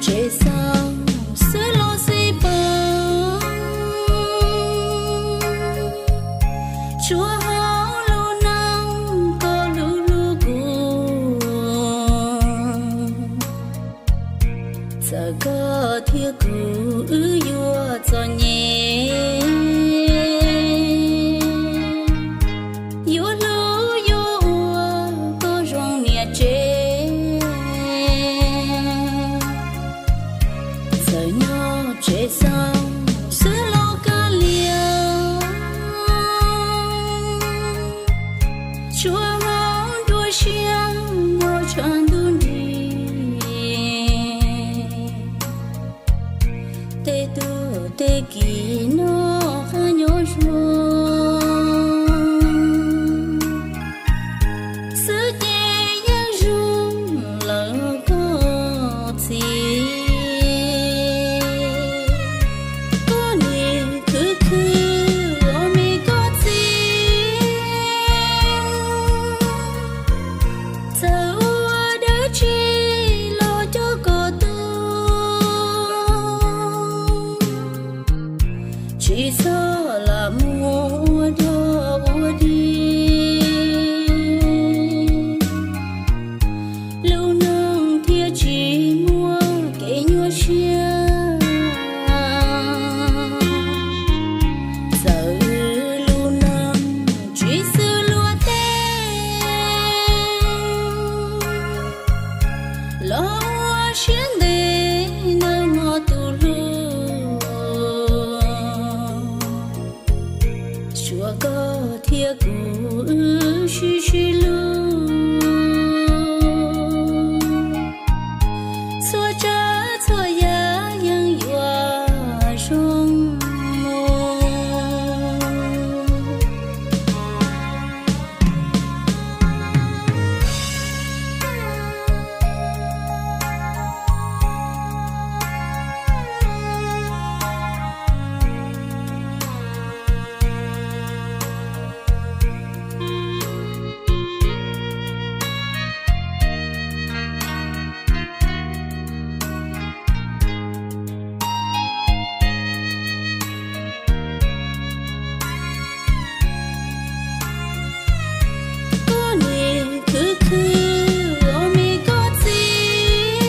Tsev xaus xwb los xij pab, tsuas hauv lub neej koj hlub hlub kuv. Txawm koj thiab kuv wb yuav txom nyem, yuav hlub yuav ua koj zoo niam tsev. Txawm nyob tsev xaus xwb los kav liam, tsuas hauv nruab siab muaj tshav ntuj nrig. Tej tub tej ki noj qab nyob zoo, xwb ces yeej zoo lawm koj txiv. Koj niam khwv khwv los me koj txiv, txawm ua dab tsi los coj kom tau, tsis txhob lam mus ua dog ua dig, lub neej thiaj tsis muaj kev nyuaj siab. Txawm lub neej tsis xws luag tej, los ua siab ntev nawb mog tus hlub. Suav koj thiab kuv wb sib sib hlub, txhua tsav txhua yam yeej yuav zoo mus. Koj niam khwv khwv los me koj txiv,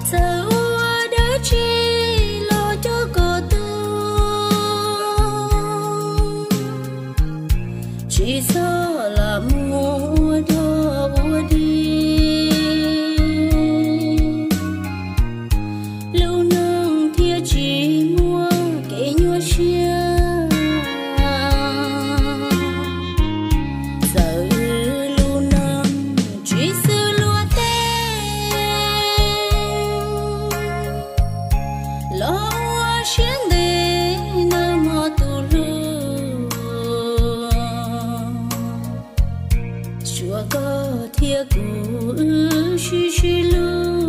txawm ua dab tsi los coj kom tau, tsis txhob lam mus ua dog ua dig, lub neej thiaj tsis muaj kev nyuaj siab. Txawm lub neej tsis xws luag tej, los ua siab ntev nawb mog tus hlub. Suav koj thiab kuv wb sib sib hlub,